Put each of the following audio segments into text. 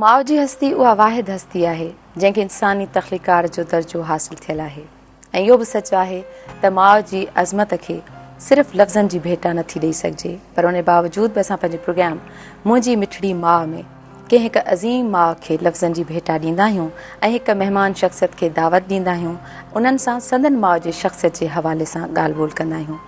ماء جي هستي اها واحد هستي آهي جنهن کي انساني تخليقار جو درجو حاصل ٿيل آهي ۽ اهو به سچ آهي ته ماء جي عظمت کي صرف لفظن جي ڀيٽا نٿي ڏئي سگهجي پر ان باوجود به اسان پنهنجي پروگرام منهنجي مٺڙي ماء ۾ ڪنهن هڪ عظيم ماء کي لفظن جي ڀيٽا ڏيندا آهيون ۽ هڪ مهمان شخصيت کي دعوت ڏيندا آهيون انهن سان سندن ماء جي شخصيت جي حوالي سان ڳالهه ٻولهه ڪندا آهيون.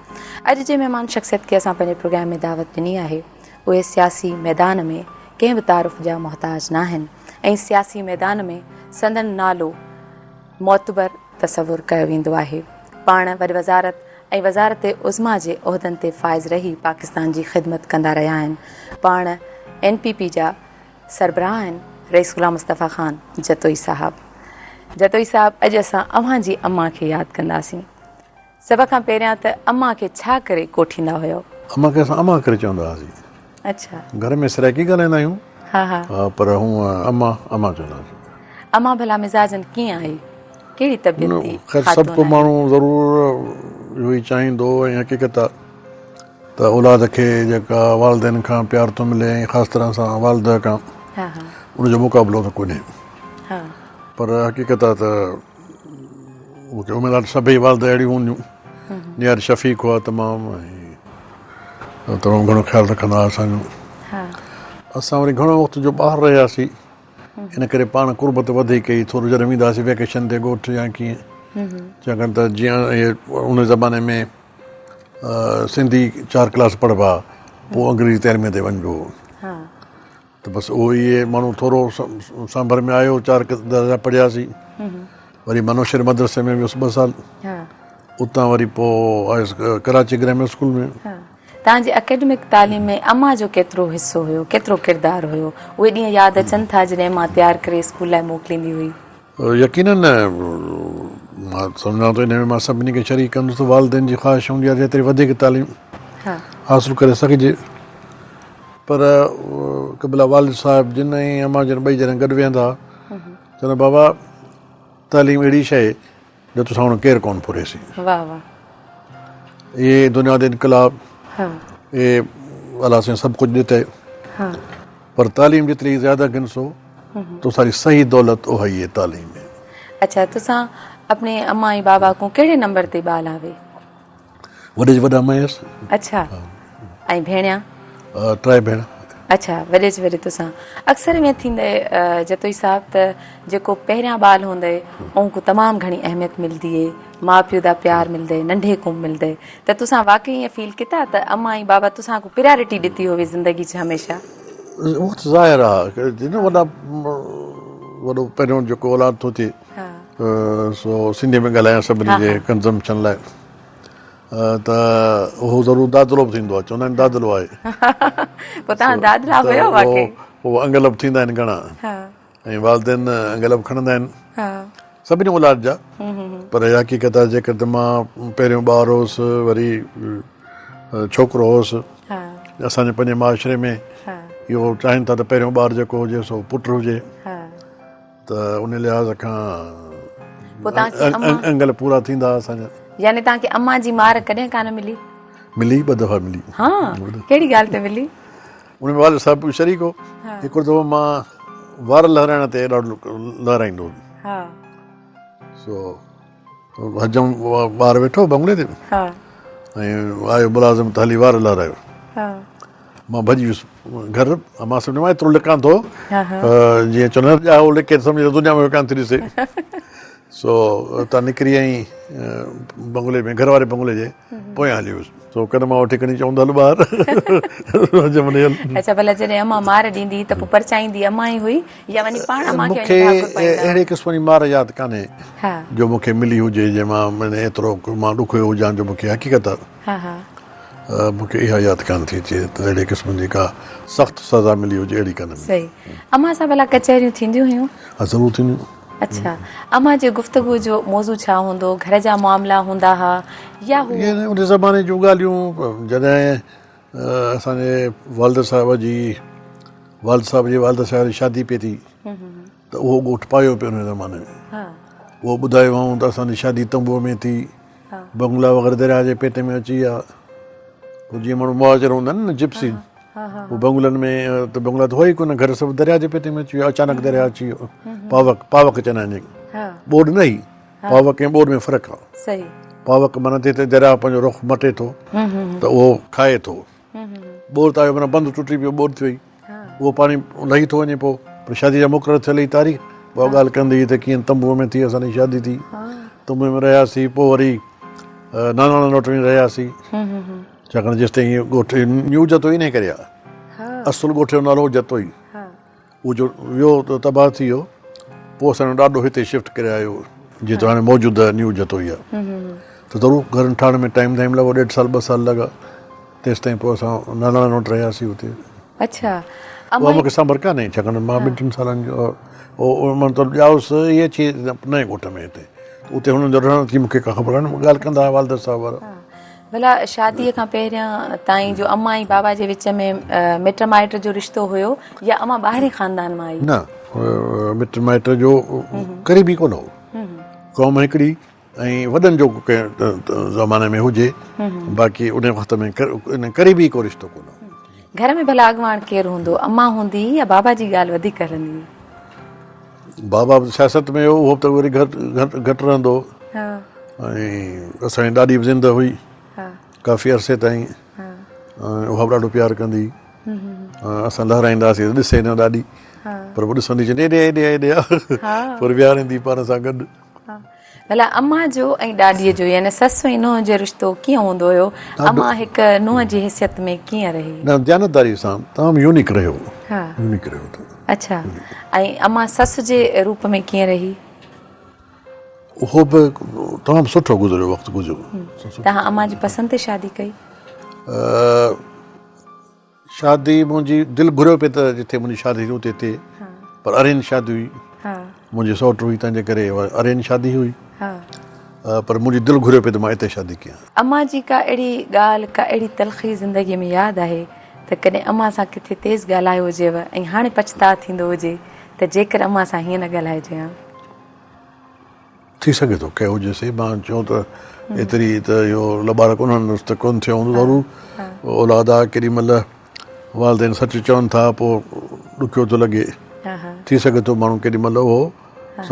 اڄ جي مهمان شخصيت کي اسان پنهنجي پروگرام ۾ دعوت ڏني آهي اهي سياسي ميدان ۾ ڪنهن به تعارف جا محتاج ناهن ۽ سياسي ميدان ۾ سندن نالو معتبر تصور ڪيو ويندو آهي. پاڻ وڏ وزارت ۽ وزارت عظميٰ جي عهدن تي فائز رهي پاڪستان جي خدمت ڪندا رهيا آهن. پاڻ اين پي پي جا سربراهه آهن رئيس غلام مصطفيٰ خان جتوئي صاحب. جتوئي صاحب اڄ اسان اوهان جي امان کي ياد ڪنداسين. سڀ کان پهريان ته امان کي ڇا ڪري ڪوٺيندا هيو؟ امان کي اسان امان ڪري چوندا هئاسين. اڇا. گهر ۾ سرائيڪي ڳالهائيندا آهيون. ها ها. ها پر هونء امان امان چوندا هئاسين. امان ڀلا مزاجن ڪيئن آهي؟ ڪهڙي طبيعت جي خير سڀ خاتون ڪو آهي؟ ماڻهو ضرور اهو ئي چاهيندو ۽ حقيقت آ ته اولاد کي جيڪا والدين کان پيار ٿو ملي ۽ خاص طرح سان والده کان ها ها. ان جو مقابلو ته ڪونهي. ها. پر حقيقت آ ته مون کي اميد آهي ته سڀئي والده اهڙيون هونديون. نهايت شفيق هئا تمام ۽ تمام گهڻو خيال رکندا هئا اسان جو. اسان وري گهڻو وقت جو ٻاهر رهياسين ان ڪري پاڻ قربت وڌيڪ ڪئي ٿورو جڏهن ويندا هئاسين ويڪيشن تي ڳوٺ يا ڪيئن ڇاڪاڻ ته جيئن اهي ان زماني ۾ سنڌي چار ڪلاس پڙهبا پوء انگريزي تعليم تي وڃبو هو. ته بس اهو ئي ماڻهو ٿورو سانڀر ۾ آيو چار درجا پڙهياسين وري منوشر مدرسي ۾ ويس ٻه سال اتان وري پوء آيس ڪراچي گرامر اسڪول ۾. توهان جي اڪيڊمڪ تعليم ۾ امان جو ڪيترو حصو هيو ڪيترو ڪردار هيو اهي ڏينهن ياد اچن ٿا جڏهن امان تيار ڪري اسڪول لاء موڪليندي هئي؟ يقينن مان سمجهان ٿو ان ۾ مان سڀني کي شريڪ ڪندس ته والدين جي خواهش هوندي آهي جيتري وڌيڪ تعليم حاصل ڪري سگهجي پر قبلا والد صاحب جن ۽ امان جن ٻئي جڏهن گڏ ويهندا چوندا بابا تعليم اهڙي شيء جو توسان هن ڪير ڪون ڦريسي واه واه اي دنيا دي انقلاب اي الله سائين سڀ ڪجهه ڏتي پر تعليم جيتري زياده گنسو تو ساري صحيح دولت اها ئي تعليم ہے. اڇا تسان اپني اما ۽ بابا کون ڪهڙي نمبر تي ٻال آوي؟ وڏي جي وڏا مئس. اڇا ۽ ڀيڻيا؟ ٽي ڀيڻ. اڇا وڏي جي وڏي تسان. اڪثر ائين ٿيندي جتوئي صاحب ته جيڪو پهريان ٻال هوندي اون کون تمام گهڻي اهميت ملدي اي ماء پيو دا پيار ملدي ننڍي کون ملدي ته تسان واقعي ائين فيل ڪتا ته اما ۽ بابا تسان کون پريارٽي ڏتي هوي زندگي چ هميشه؟ اهو ته ظاهر آ نه وڏا وڏو پهريون جيڪو اولاد ٿو ٿئي سو سنڌي ۾ ڳالهايان سڀني جي ڪنزمپشن لاء ته اهو ضرور دادلو به ٿيندو آهي چوندا آهن دادلو آهي پوء تهان دادلا هيو واقعي پوء انگل به ٿيندا آهن گهڻا ۽ والدين انگل به کڻندا آهن سڀني اولاد جا پر اها حقيقت آهي جيڪر ته مان پهريون ٻار هوس وري ڇوڪرو هوس اسان جي پنهنجي معاشري ۾ اهو چاهين ٿا ته پهريون ٻار جيڪو هجي سو پٽ هجي ته ان لحاظ کان انگل پورا ٿيندا اسان جا. يعني توهان کي امان جي مار ڪڏهن ڪانه ملي؟ ملي ٻه دفعا ملي. ها ڪهڙي ڳالهه تي ملي؟ ان ۾ والد صاحب به شريڪ هو. هڪڙو دفعو مان وار لهرائڻ تي ڏاڍو لهرائيندو هو. ها. سو حجم ٻار ويٺو بنگلي تي. ها. ۽ آيو ملازم ته هلي وار لهرايو. ها. مان ڀڄي ويس گهر مان سمجهيو مان ايترو لڪان ٿو جيئن چوندا آهن ڄاهو لڪي ته سمجهي دنيا ۾ ڪانه ٿي ڏسي سو اتان نڪري ۽ بنگلي ۾ گهر واري بنگلي جي پويان هلي ويس سو ڪن مان وٺي کڻي چوندو هل ٻاهر اڇا ڀلا جڏهن امان مار ڏيندي ته پوء پرچائيندي امان ئي هئي يا وڃي پاڻ امان کي مون کي اهڙي قسم جي مار ياد ڪانهي جو مون کي ملي هجي جنهن مان ايترو مان ڏکيو هجان جو مون کي حقيقت ها ها. مون کي اها ياد ڪانه ٿي اچي ته اهڙي قسم جي ڪا سخت سزا ملي هجي اهڙي ڪانه ملي. صحيح. امان سان ڀلا ڪچهريون ٿينديون هيون؟ ها ضرور ٿينديون. اڇا. امان جي گفتگو جو موضوع ڇا هوندو؟ گهر جا معاملا هوندا ها يا هو. يعني ان زماني جون ڳالهيون جڏهن اسان جي والد صاحب جي والد صاحب جي والده صاحب جي شادي پئي ٿي ته اهو ڳوٺ پايو پيو ان زماني ۾. اهو ٻڌايو هئائون ته اسان جي شادي تنبوء ۾ ٿي. بنگلا وغيره درياهه جي پيٽ ۾ اچي ويا. پوء جيئن ماڻهو مهاجر هوندا آهن نه جپسي. پوء بنگلن ۾ ته بنگلا ته هئا ئي ڪونه، گهر سڀ درياء جي پيٽ ۾ اچي ويا، اچانڪ درياء اچي ويو. پاوڪ، پاوڪ چوندا آهن جنهن کي. ٻوڏ نه هئي، پاوڪ ۽ ٻوڏ ۾ فرق آهي. پاوڪ معنيٰ جتي درياء پنهنجو رخ مٽي ٿو ته اهو کائي ٿو. ٻوڏ ته آيو معنيٰ بند ٽٽي پيو، ٻوڏ ٿي وئي، اهو پاڻي لهي ٿو وڃي پوء. پر شادي جا مقرر ٿيل هئي تاريخ، اها ڳالهه ڪندي هئي ته ڪيئن تنبوء ۾ ٿي اسان جي شادي ٿي، تنبوء ۾ رهياسين، پوء وري ناناڻن وٽ وڃي رهياسين. ڇاڪاڻ جيستائين هي ڳوٺ نيو جتوئي انهي ڪري آهي، اصل ڳوٺ جو نالو هو جتوئي، اهو جو ويو ته تباهه ٿي ويو، پوء اسان جو ڏاڏو هتي شفٽ ڪري آيو جتي هاڻي موجوده نيو جتوئي آهي. ته ضرور گهرن ٺاهڻ ۾ ٽائيم ٽائيم لڳو، ڏيڍ سال ٻه سال لڳا، تيستائين پوء اسان ناناڻن وٽ رهياسين اتي. اڇا اها مون کي سنڀر ڪانهي ڇاڪاڻ ته مان ٻن ٽن سالن جو هو مطلب ڄائس هي اچي نئين ڳوٺ ۾ هتي اتي هنن جو رهڻ ٿي مون کي ڪا خبر ڪانهي ڳالهه ڪندا هئا والده صاحب وارا. ڀلا شاديء کان پهريان تائين جو امان ۽ بابا جي وچ ۾ مٽ مائٽ جو رشتو هيو يا امان ٻاهرين خاندان مان آئي؟ نه مٽ مائٽ جو قريبي ڪونه هو. قوم هڪڙي ۽ وڏن جو ڪنهن زماني ۾ هجي باقي ان وقت ۾ قريبي ڪو رشتو ڪونه هو. گهر ۾ ڀلا اڳواڻ ڪير هوندو؟ امان هوندي هئي يا بابا جي ڳالهه وڌيڪ هلندي هئي؟ بابا به سياست ۾ هو اهو به ته وري گهٽ رهندو هو. ۽ اسان جي ڏاڏي به زنده هئي ڪافي عرصي تائين ۽ اها به ڏاڍو پيار ڪندي هئي. اسان لهرائيندا هئاسين ته ڏسي نه ڏاڏي پر پوء ڏسندي چوندي هيڏي هيڏي هيڏي پر ويهاريندي پاڻ سان گڏ. ڀلا امان جو ۽ ڏاڏيء جو يعني سس ۽ نونهن جو رشتو ڪيئن هوندو هيو؟ امان هڪ نونهن جي حيثيت ۾ ڪيئن رهي؟ نه ديانتداري سان تمام يونيڪ رهيو. يونيڪ رهيو. اڇا ۽ امان سس جي روپ ۾ ڪيئن رهي؟ اهو به تمام سٺو گذريو وقت گذريو. توهان امان جي پسند تي شادي ڪئي؟ شادي منهنجي دل گهريو پئي ته جتي منهنجي شادي ٿي اتي ٿئي پر ارينج شادي هئي منهنجي سئوٽ هئي تنهن جي ڪري ارينج شادي هئي پر منهنجي دل گهريو پئي ته مان اتي شادي ڪيان. امان جي ڪا اهڙي ڳالهه ڪا اهڙي تلخي زندگي ۾ ياد آهي ته ڪڏهن امان سان ڪٿي تيز ڳالهايو هجيو ۽ هاڻي پڇتاء ٿيندو هجي ته جيڪر امان سان هيئن نه ڳالهائجي ها؟ ٿي سگهي ٿو ڪنهن هجي سي مان چيو ته ايتري ته اهو لٻاڙ ڪونهن ته ڪونه ٿيو هوندو ضرور اولاد آ ڪيڏي مهل والدين سچ چون ٿا پوء ڏکيو ٿو لڳي ٿي سگهي ٿو ماڻهو ڪيڏي مهل اهو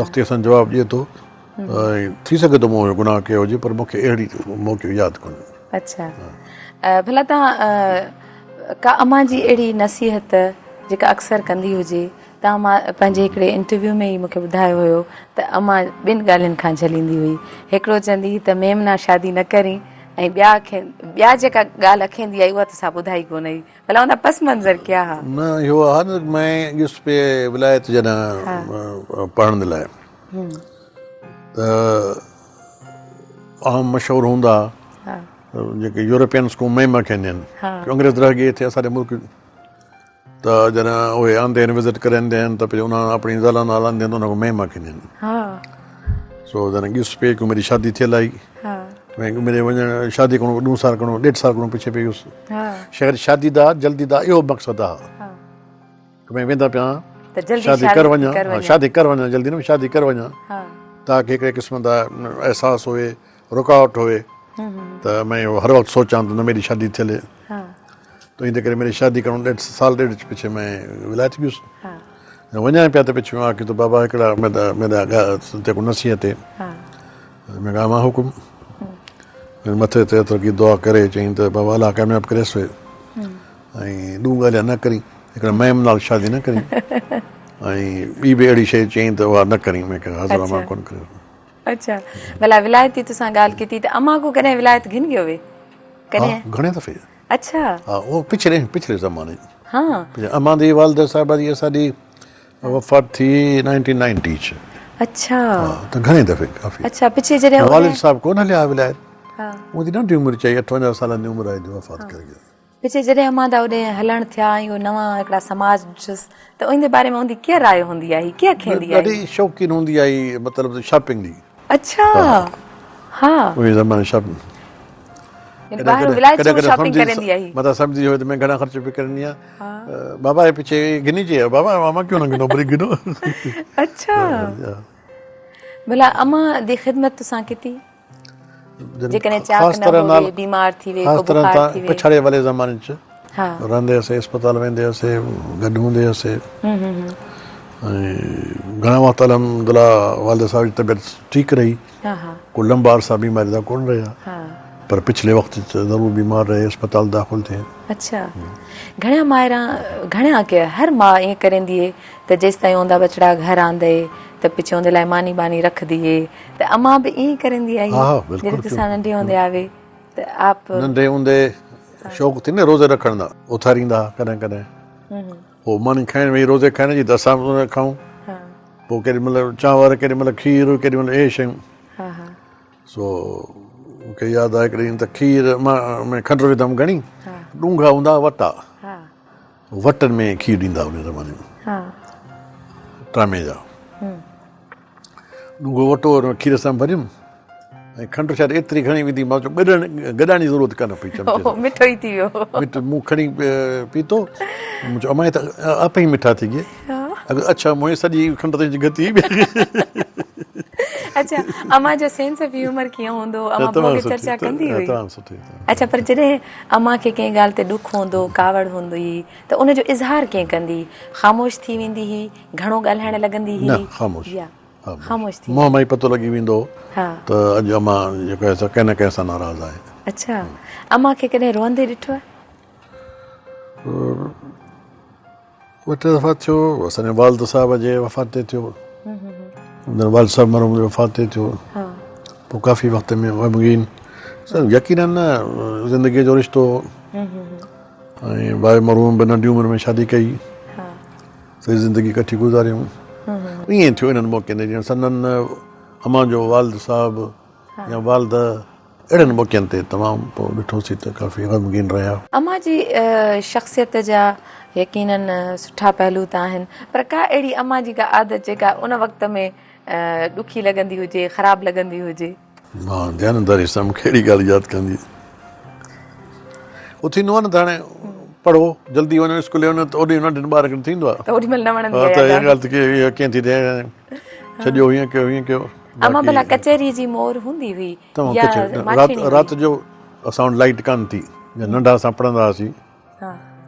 سختي سان جواب ڏئي ٿو ۽ ٿي سگهي ٿو مون اهو گناهه ڪيو هجي پر مون کي اهڙي موقعو ياد ڪونهي. اڇا ڀلا توهان ڪا امان جي اهڙي نصيحت جيڪا اڪثر ڪندي هجي توهان مان پنهنجي هڪڙي انٽرويو ۾ ئي مون کي ٻڌايو هيو ته امان ٻن ڳالهين کان جهليندي هئي. هڪڙو چوندي هئي ته ميمنا شادي نه ڪرين ۽ ٻيا ٻيا جيڪا ڳالهه اکيندي آئي اها ته سا ٻڌائي ڪونه هئي. ڀلا ان دا پس منظر ڪيا ها؟ نه اهو آ نه مين ڳيس پي ولايت جڏهن پڙهڻ جي لاء ته عام مشهور هوندا ها جيڪي يورپينس ڪو ميم اکيندي آهن انگريز رهه گئي ٿي اسان جي ملڪ ته جڏهن اهي آندي آهن وزٽ ڪري ايندي آهن ته پوء انهن اپڻي زالن نال آندي آهن ته انهن کي ميم آکيندي آهن. ها. سو جڏهن ڳيس پئي ڪو ميري شادي ٿيل آئي. ها. مين ميري وڃڻ شادي کڻو ڏون سال کڻو ڏيڍ سال کڻو پڇي پئي هيس. ها. شايد شادي دا جلدي دا اهو مقصد آ. ها. ته مين ويندا پيا ته جلدي شادي ڪر وڃان ها شادي ڪر وڃان جلدي نه شادي ڪر وڃان. ها. تاڪه هڪڙي قسم دا احساس هوئي رڪاوٽ هوئي ته مين اهو هر وقت سوچان ته نه ميري شادي ٿيل. ها. تو ان ڪري ميري شادي ڪرڻ ڏيڍ سال ڏيڍ پڇي مين ولايت گيس وڃان پيا ته پڇي آ ته بابا هڪڙا ميرا ته کو نصيحت ہے مين کہا مان حڪم مٿي تي اتر کی دعا ڪري چئين ته بابا الله ڪامياب ڪريس ۽ ڏون ڳالهيان نه ڪرين هڪڙا ميم نال شادي نه ڪرين ۽ ٻي به اهڙي شيء چئين ته اها نه ڪرين مين کہا حضور مان ڪون ڪريس. اڇا ڀلا ولايتي تسان ڳالهه ڪيتي ته امان کو ڪڏهن ولايت گهن گيو وي ڪڏهن؟ گهڻي دفعي. اڇا. ها اهو پڇلي پڇلي زماني. ها. امان جي والده صاحبه جي اسان جي وفات ٿي 1990 چ. اڇا. ها ته گهڻي دفعي ڪافي. اڇا پڇي جڏهن والد صاحب ڪونه هليا ولايت. ها. منهنجي ننڍي عمر چئي 58 سالن جي عمر آئي جو وفات ڪري گيا. پڇي جڏهن امان دا اوڏي هلڻ ٿيا ۽ اهو نوان هڪڙا سماج ڏٺس ته ان جي باري ۾ اوندي ڪيئن راء هوندي آهي ڪيئن کيندي آهي؟ ڏاڍي شوقين هوندي آهي مطلب ته شاپنگ جي. اڇا ها. اهي زماني شاپنگ. يعني ٻاهرون ولايت ڇو شاپنگ ڪريندي آهي؟ متان سمجهي هوئي ته مين گهڻا خرچ پي ڪريندي آهيان. بابا هي پڇي گهني چي بابا ماما ڪيون نه گهنو وري گهنو. اڇا. ڀلا امان the خدمت تسان ڪيتي؟ جيڪڏهن چاڪ نه هوي، بيمار ٿي وي، ڪو بخار ٿي وي. پڇاڙي والي زماني چ رهندي هئسي اسپتال ويندي هئسي گڏ هوندي هئسي ۽ گهڻا وقت الحمدلله والده صاحب جي طبيعت ٺيڪ رهي ڪو لمبا عرصا بيماري سان ڪونه رهيا پر پڇلي وقت ضرور بيمار رهي اسپتال داخل ٿئي. اڇا گهڻيا مائران گهڻيا ڪي هر ماء ائين ڪريندي هي ته جيستائين اوندا ٻچڙا گهر آندي ته پڇي اوندي لاء ماني ٻاني رکندي هي ته امان به ائين ڪريندي آهي جڏهن تسان ننڍي هوندي آوي ته آپ ننڍي هوندي شوق ٿي نه روزي رکڻ دا اٿاريندا ڪڏهن ڪڏهن پوء ماني کائڻ ويهي روزي کائڻ جي ته اسان به کائون پوء ڪيڏي مهل چانور ڪيڏي مهل کير ڪيڏي مهل اهي شيون سو مون کي ياد آهي هڪڙي ڏينهن ته کير ۾ کنڊ وڌم گهڻي ڏونگها هوندا وٽا وٽن ۾ کير ڏيندا ان زماني ۾ ٽامي جا ڏونگهو وٽو کير سان ڀريم ۽ کنڊ شايد ايتري گهڻي وڌي مان چيو گڏڻ گڏائڻ جي ضرورت ڪانه پئي چمچي سان مٺو ئي ٿي ويو مٺ مون کڻي پيتو مون چيو امان هي ته آپ ئي مٺا ٿي گيا اگر اڇا مون سڄي کنڊ تنهنجي گتي اڇا امان جو سينس آف هيومر ڪيئن هوندو امان ڀوڳ چرچا ڪندي هئي تمام سٺي اڇا پر جڏهن امان کي ڪنهن ڳالهه تي ڏک هوندو ڪاوڙ هوندي ته ان جو اظهار ڪيئن ڪندي خاموش ٿي ويندي هئي گهڻو ڳالهائڻ لڳندي هئي نه خاموش خاموش ٿي منهن مان ئي پتو لڳي ويندو هو ته اڄ امان جيڪو آهي سو ڪنهن نه ڪنهن سان ناراض آهي. اڇا امان کي ڪڏهن روئندي ڏٺو؟ ٻه ٽي دفعا ٿيو اسان جي والد صاحب جي وفات تي ٿيو والد صاحب مرحوم جي وفات تي ٿيو پوء ڪافي وقت ۾ غمگين يقينن زندگي جو رشتو ۽ ڀاء مرحوم به ننڍي عمر ۾ شادي ڪئي سڄي زندگي ڪٺي گذاريائون. ائين ٿيو انهن موقعن تي جيئن سندن امان جو والد صاحب يا والده اهڙن موقعن تي تمام پوء ڏٺوسين ته ڪافي غمگين رهيا. امان جي شخصيت جا يقينن سٺا پهلو ته آهن پر ڪا اهڙي امان جي ڪا عادت جيڪا ان وقت ۾ ڏکي لڳندي هجي خراب لڳندي هجي. مان ديانتداري سان مون کي اهڙي ڳالهه ياد ڪانهي. اهو ٿيندو آهي نه ته هاڻي پڙهو جلدي وڃو اسڪول وڃو ته اوڏي ننڍن ٻارن کي ٿيندو آهي ته اوڏي مهل نه وڻندي آهي ته اها ڳالهه ته ڪيئن ڪيئن ٿي ٿئي ڇڏيو هيئن ڪيو هيئن ڪيو. امان ڀلا ڪچهري جي مور هوندي هئي يا ماٺيڻي هئي؟ رات جو اسان وٽ لائيٽ ڪانه ٿي جڏهن ننڍا اسان پڙهندا هئاسين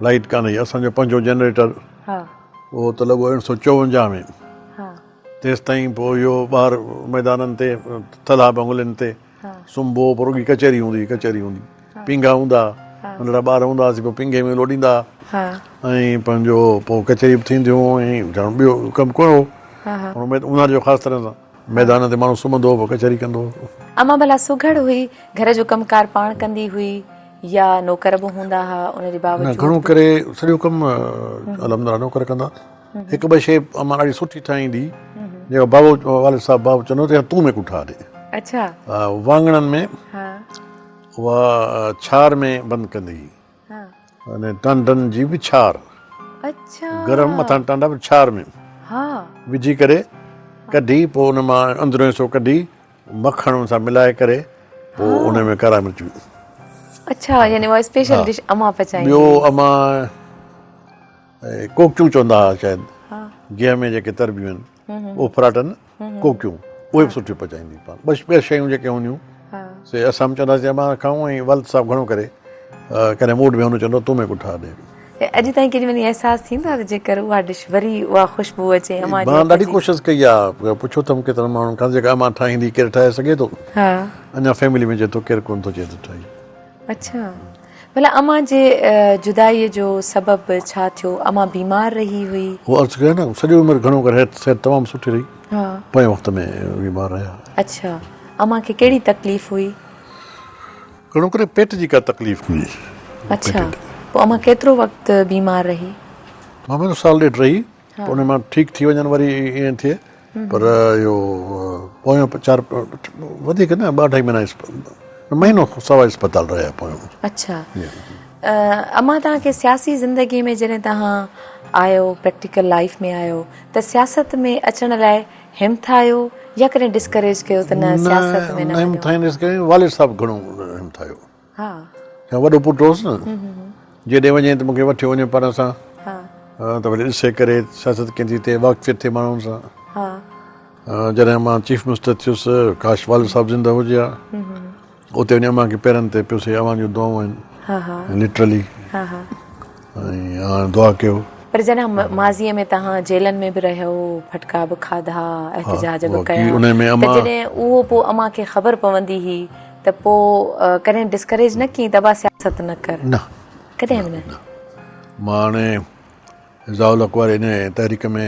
لائيٽ ڪانه هئي اسان جو پنهنجو جنريٽر اهو ته لڳو 1954 ۾ تيستائين پوء اهو ٻاهر ميدانن تي ٿلها بنگلن تي سمهبو هو، پوء رڳي ڪچهري هوندي هئي، ڪچهري هوندي پينگها هوندا ها، ننڍڙا ٻار هوندا هئاسين، پوء پينگهي ۾ لوڏيندا ها ۽ پنهنجو پوء ڪچهري به ٿينديون ۽ ڄڻ ٻيو ڪم ڪونه هو. اونهاري جو خاص طرح سان ميدان تي ماڻهو سمهندو هو، پوء ڪچهري ڪندو هو. امان ڀلا سگهڙ هئي، گهر جو ڪم ڪار پاڻ ڪندي هئي يا نوڪر به هوندا ها، ان جي باوجود نه گهڻو ڪري سڄو ڪم الحمدلله نوڪر ڪندا. هڪ ٻه شيء امان ڏاڍي سٺي ٺاهيندي جيڪا بابو والد صاحب بابو چوندو ته تون ميڪو ٺاهه ڏي. اڇا. واڱڻن ۾ ها اها ڇار ۾ بند ڪندي هئي. ها. يعني ٽانڊن جي به ڇار. اڇا. گرم مٿان ٽانڊا به ڇار ۾. ها. وجهي ڪري ڪڍي پوء ان مان اندريون حصو ڪڍي مکڻ ان سان ملائي ڪري پوء ان ۾ ڪارا مرچ. اڇا يعني اها اسپيشل ڊش امان پچائيندي. ٻيو امان ڪوڪيون چوندا هئا شايد گيهه ۾ جيڪي تربيون آهن اوڦراٽن ڪوڪيون اهي به سٺيون پچائيندي پاڻ ٻه ٻه شيون جيڪي هونديون سي اسان به چونداسين امان کائون ۽ والد صاحب گهڻو ڪري ڪڏهن موڊ ۾ هوندو چوندو تون ميڪو ٺاهه ڏي. اڄ تائين ڪيڏي مهل احساس ٿيندو آهي ته جيڪر اها ڊش وري اها خوشبو اچي امان جي مان ڏاڍي ڪوشش ڪئي آهي پڇيو اٿم ڪيترن ماڻهن کان جيڪا امان ٺاهيندي ڪير ٺاهي سگهي ٿو اڃا فيملي ۾ چئي ٿو ڪير ڪونه ٿو چئي ته ٺاهي. اڇا ڀلا امان جي جدائيء جو سبب ڇا ٿيو؟ امان بيمار رهي هئي؟ هو عرض ڪيو نه سڄي عمر گهڻو ڪري صحت تمام سٺي رهي. ها. پوئين وقت ۾ بيمار رهيا. اڇا امان کي ڪهڙي تڪليف هئي؟ گهڻو ڪري پيٽ جي ڪا تڪليف هئي. اڇا پوء امان ڪيترو وقت بيمار رهي؟ مان مهينو سال ڏيڍ رهي. پوء ان مان ٺيڪ ٿي وڃن وري ائين ٿئي پر اهو پويون چار وڌيڪ نه ٻه اڍائي مهينا مهينو سوا اسپتال رهيا پويون. اڇا امان توهان کي سياسي زندگي ۾ جڏهن توهان آيو پريڪٽيڪل لائيف ۾ آيو ته سياست ۾ اچڻ لاء همٿايو يا ڪڏهن ڊسڪريج ڪيو ته نه سياست ۾ نه همٿايو ڊسڪريج والد صاحب گهڻو همٿايو. ها. وڏو پٽ هوس نه جيڏي وڃي ته مونکي وٺيو وڃي پاڻ سان ته وري ڏسي ڪري سياست ڪيئن ٿي ٿئي واقفيت ٿئي ماڻهن سان. جڏهن مان چيف منسٽر ٿيس ڪاش والد صاحب زنده هجي ها اتي وڃي امان کي پيرن تي پيس اوهان جون دعائون آهن لٽرلي. ۽ هاڻ دعا ڪيو. پر جڏهن ماضيء ۾ توهان جيلن ۾ به رهيو، ڦٽڪا به کاڌا، احتجاج به ڪيا ته جڏهن اهو پوء امان کي خبر پوندي هئي ته پوء ڪڏهن ڊسڪريج نه ڪيائين ته ابا سياست نه ڪر؟ نه. ڪڏهن به نه. مان هاڻي ضياء الحق واري ان تحريڪ ۾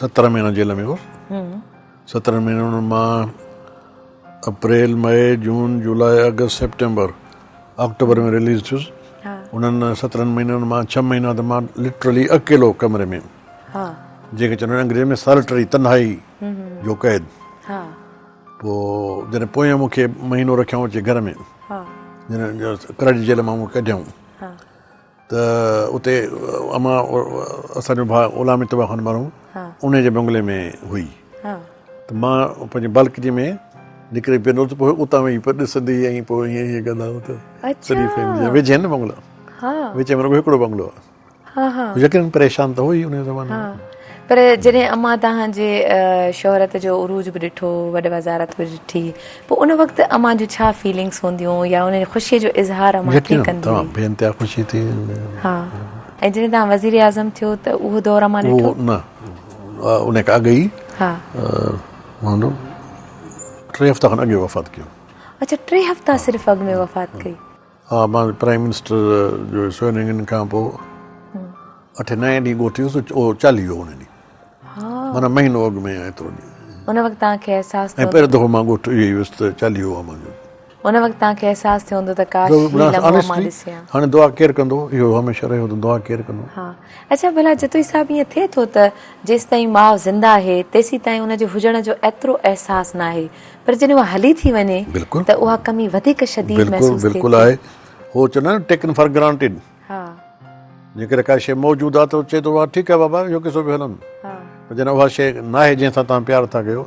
17 مهينا جيل ۾ هوس. 17 مهينن مان اپريل، مئي، جون، جولاء، آگسٽ، سيپٽمبر، آڪٽوبر ۾ رليز ٿيس. انهن 17 مهينن مان 6 مهينا ته مان لٽرلي اڪيلو ڪمري ۾ جنهن کي چوندا آهن انگريزي ۾ سالٽري تنهائي جو قيد. پوء جڏهن پويان مون کي مهينو رکيائون اچي گهر ۾ جڏهن ڪراچي جيل مان مون کي ڪڍيائون ته اتي امان اسان جو ڀاء غلام مصطفيٰ خان مرحوم انهي جي بنگلي ۾ هئي ته مان پنهنجي بالڪني ۾ نڪري پيندو هوس پوء اتان ويهي پوء ڏسندي ۽ پوء ائين ائين ڪندا هئا ته سڄي فيملي ويجهي آهن نه بنگلا وچ ۾ رڳو هڪڙو بنگلو آهي. ها ها. يقينن پريشان ته هئي انهي زماني ۾. ها پر جڏهن امان توهان جي شهرت جو عروج به ڏٺو، وڏ وزارت به ڏٺي، پوء ان وقت امان جون ڇا فيلنگس هونديون يا ان خوشي جو اظهار امان ڪيئن ڪندي هئي؟ يقينن بي انتها خوشي ٿي. ها ۽ جڏهن توهان وزير اعظم ٿيو ته اهو دور امان ڏٺو؟ اهو نه ان کان اڳ ئي. ها. مانو 3 هفتا کن اڳ وفات ڪيو. اڇا 3 هفتا صرف اڳ ۾ وفات ڪئي. ها مان پرائيم منسٽر جو سوئرنگ ان کان پوء اٺين نائين ڏينهن ڳوٺ ويس اهو چاليهو ان ڏينهن معنيٰ مهينو اڳ ۾ ايترو ڏينهن. ان وقت توهان کي احساس ٿيو؟ ۽ پهريون دفعو مان ڳوٺ اهو ئي ويس ته چاليهو آ منهنجو. ان وقت توهان کي احساس ٿيو هوندو ته ڪاش هي لمحو مان ڏسيان. هاڻي دعا ڪير ڪندو اهو هميشه رهيو ته دعا ڪير ڪندو. ها اڇا ڀلا جتوئي صاحب ائين ٿئي ٿو ته جيستائين ماء زنده آهي تيسيتائين ان جي هجڻ جو ايترو احساس ناهي پر جڏهن اها هلي ٿي وڃي ته اها ڪمي وڌيڪ شديد محسوس ٿئي ٿي. بلڪل آهي. هو چوندا آهن ٽيڪن فار گرانٽيڊ. جيڪڏهن ڪا شيء موجود آهي ته چئي ٿو ٺيڪ آهي بابا اهو قصو پيو هلندو. پر جڏهن اها شيء ناهي جنهن سان توهان پيار ٿا ڪيو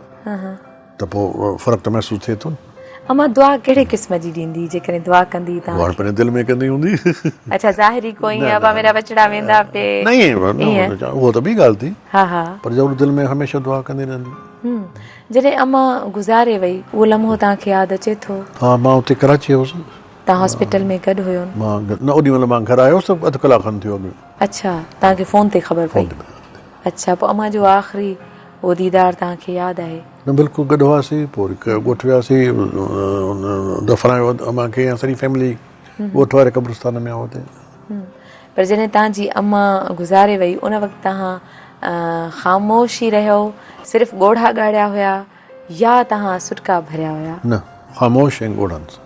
ته پوء فرق ته محسوس ٿئي ٿو نه. امان دعا ڪهڙي قسم جي ڏيندي جيڪڏهن دعا ڪندي توهان کي؟ اها پنهنجي دل ۾ ڪندي هوندي. اڇا ظاهري ڪو ائين ابا ميرا ٻچڙا ويندا پي. نه ائين نه اهو ته ٻي ڳالهه ٿي. ها ها. پر ضرور دل ۾ هميشه دعا ڪندي رهندي. جڏهن امان گذاري وئي اهو لمحو توهان کي ياد اچي ٿو؟ ها مان اتي ڪراچي هوس. توهان هاسپيٽل ۾ گڏ هيو نه؟ مان نه اوڏي مهل مان گهر آيو هوس ته اڌ ڪلاڪ کن ٿيو اڳ ۾. اڇا توهان کي فون تي خبر پئي. اڇا پوء امان جو آخري اهو ديدار توهان کي ياد آهي؟ نه بلڪل گڏ هئاسين پوء وري ڳوٺ وياسين دفنايو امان کي ۽ سڄي فيملي ڳوٺ واري قبرستان ۾ آهي اتي. پر جڏهن توهان جي امان گذاري وئي ان وقت توهان خاموش ئي رهيو، صرف ڳوڙها ڳاڙيا هيا يا توهان سڏڪا ڀريا هيا؟ نه خاموش ۽ ڳوڙهن سان.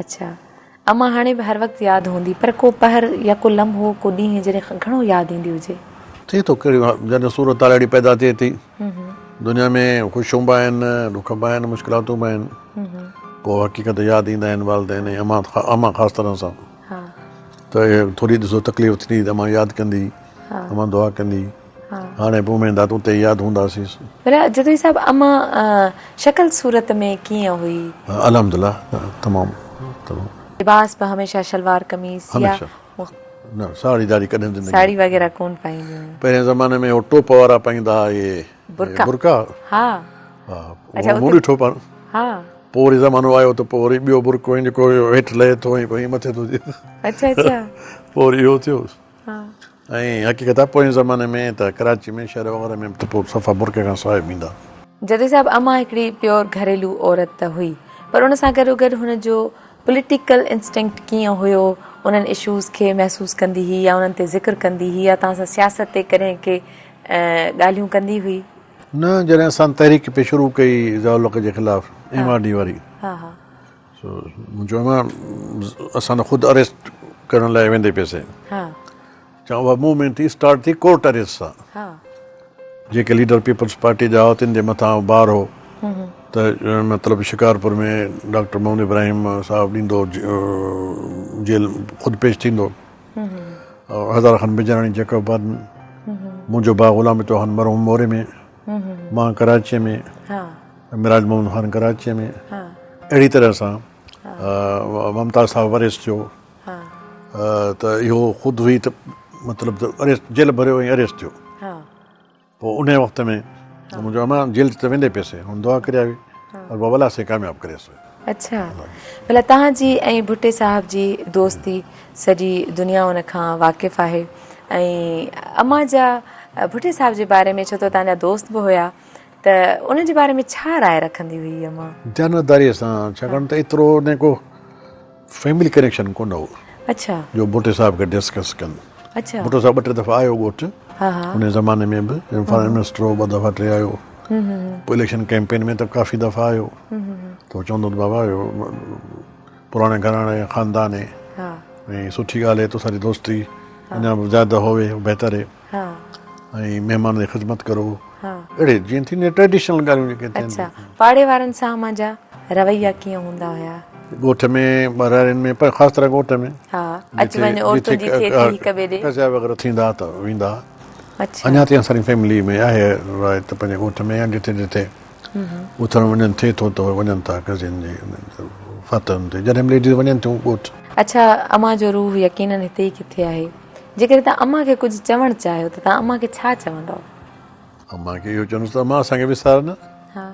اڇا امان هاڻي به هر وقت ياد هوندي پر ڪو پهر يا ڪو لمحو ڪو ڏينهن جڏهن گهڻو ياد ايندي هجي؟ ٿئي ٿو ڪهڙي جڏهن صورتحال اهڙي پيدا ٿئي ٿي دنيا ۾ خوشيون به آهن ڏک به آهن مشڪلاتون به آهن پوء حقيقت ياد ايندا آهن والدين ۽ امان خاص طرح سان. ته ٿوري ڏسو تڪليف ٿيندي ته امان ياد ڪندي امان دعا ڪندي هاڻي به اميد آ ته اتي ياد هونداسين. ڀلا جتوئي صاحب امان شڪل صورت ۾ ڪيئن هئي؟ الحمدلله تمام تمام. لباس به هميشه شلوار قميص يا هميشه نه ساڙهي داڙهي ڪڏهن زندگي ساڙهي وغيره ڪون پائيندي هيون. پهرين زماني ۾ هو ٽوپ وارا پائيندا ها اهي برقع برقع ها ها اهو مون ڏٺو پاڻ ها. پوء وري زمانو آيو ته پوء وري ٻيو برقعو ۽ جيڪو هيٺ لهي ٿو ۽ پوء ائين مٿي ٿو ٿئي. اڇا اڇا. پوء وري اهو ٿيو. ها. ۽ حقيقت آهي پوئين زماني ۾ ته ڪراچي ۾ شهر وغيره ۾ ته پوء صفا برقعي کان سواء به ايندا. جتوئي صاحب امان هڪڙي پيور گهريلو عورت ته هئي پر ان سان گڏوگڏ هن جو پوليٽيڪل انسٽنڪٽ ڪيئن هيو انهن اشوز کي محسوس ڪندي هئي يا انهن تي ذڪر ڪندي هئي يا توهان سان سياست تي ڪڏهن ڪي ڳالهيون ڪندي هئي؟ نه جڏهن اسان تحريڪ پئي شروع ڪئي ضياء الحق جي خلاف ايم آر ڊي واري سو مون چيو امان اسان ته خود اريسٽ ڪرڻ لاء ويندي پيسي چا اها موومينٽ ٿي اسٽارٽ ٿي ڪورٽ اريسٽ سان جيڪي ليڊر پيپلز پارٽي جا هئا تن جي مٿان بار هو ته مطلب شڪارپور ۾ ڊاڪٽر محمد ابراهيم صاحب ڏيندو جيل خود پيش ٿيندو هزار خان بجراڻي جيڪب آباد ۾، منهنجو ڀاء غلام عطا خان مرحوم موري ۾، مان ڪراچيء ۾، مراج محمد خان ڪراچيء ۾، اهڙي طرح سان ممتاز صاحب اريسٽ ٿيو ته اهو خود هئي ته مطلب ته اريسٽ جيل ڀريو ۽ اريسٽ ٿيو. پوء انهيء وقت ۾ منهنجو امان جيل ته ويندي پيسي هن دعا ڪري آئي اور بابا الله سين ڪامياب ڪريس. اڇا ڀلا توهان جي ۽ ڀٽي صاحب جي دوستي سڄي دنيا ان کان واقف آهي ۽ امان جا ڀٽي صاحب جي باري ۾ ڇو ته توهان جا دوست به هيا ته ان جي باري ۾ ڇا راء رکندي هئي امان؟ ديانتداريء سان ڇاڪاڻ ته ايترو نه ڪو فيملي ڪنيڪشن ڪونه هو. اڇا. جو ڀٽي صاحب کي ڊسڪس ڪن. اڇا. ڀٽو صاحب ٻه ٽي دفعا آيو ڳوٺ. ها ها. ان زماني ۾ به جڏهن فارين منسٽر هو ٻه دفعا ٽي آيو. پوء اليڪشن ڪيمپين ۾ ته ڪافي دفعا آيو. ته چوندو ته بابا اهو پراڻي گهراڻي جو خاندان هي. ها. ۽ سٺي ڳالهه هي تو سان دوستي اڃا به زياده هوي بهتر هي. ها. ۽ مهمان جي خدمت ڪرو. ها. اهڙي جيئن ٿيندي ٽريڊيشنل ڳالهيون جيڪي ٿين. اڇا پاڙي وارن سان اوهان جا رويا ڪيئن هوندا هيا؟ ڳوٺ ۾ ٻهراڙين ۾ پر خاص طرح ڳوٺ ۾. ها اچ وڃ عورتن جي ٿئي ٿي هڪ ٻئي ڏي. قضيا وغيره ٿيندا ته ويندا. اڇا. اڃا تائين اسان جي فيملي ۾ آهي روايت ته پنهنجي ڳوٺ ۾ يا جتي جتي اٿڻ وڃڻ ٿئي ٿو ته وڃن ٿا قضين جي فاتحن تي جڏهن به ليڊيز وڃن ٿيون ڳوٺ. اڇا امان جو روح يقينن هتي ئي ڪٿي آهي. جيڪڏهن توهان امان کي ڪجهه چوڻ چاهيو ته توهان امان کي ڇا چوندؤ؟ امان کي اهو چوندس ته امان اسان کي وسار نه. ها.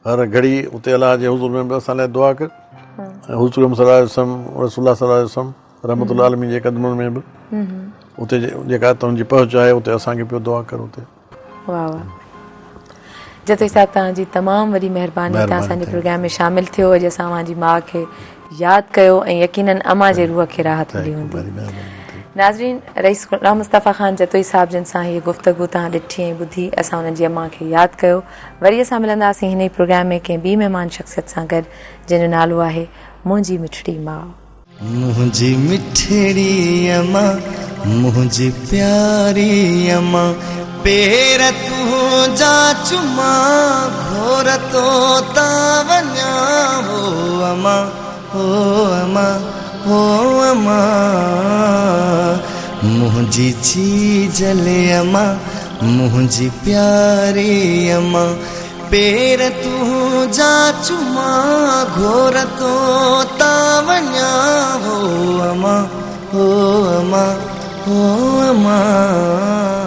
هر گهڙي اتي الله جي حضور ۾ به اسان لاء دعا ڪر ۽ حضور اڪرم صلي الله عليه وسلم رسول الله صلي الله عليه وسلم رحمت الله عالمين جي قدمن ۾ به اتي جيڪا تنهنجي پهچ آهي اتي اسان کي پيو دعا ڪر اتي. واه واه جتوئي صاحب توهان جي تمام وڏي مهرباني توهان اسان جي پروگرام ۾ شامل ٿيو اڄ اسان اوهان جي ماء کي ياد ڪيو ۽ يقينن امان جي روح کي راحت ملي هوندي. ناظرين رئيس غلام مصطفيٰ خان جتوئي صاحب جن سان هيء گفتگو توهان ڏٺي ۽ ٻڌي اسان انهن جي امان کي ياد ڪيو وري اسان ملنداسين هن ئي پروگرام ۾ ڪنهن ٻي مهمان شخصيت سان گڏ جنهن جو نالو آهي منهنجي مٺڙي ماء. منهنجي مٺڙي امان منهنجي پياري امان پير تنهنجا چمان گهور تو تان وڃان هو امان هو امان هو امان منهنجي جيجل امان منهنجي پياري امان پير تنهنجا چمان گهور تو تان وڃان هو امان هو امان هو امان.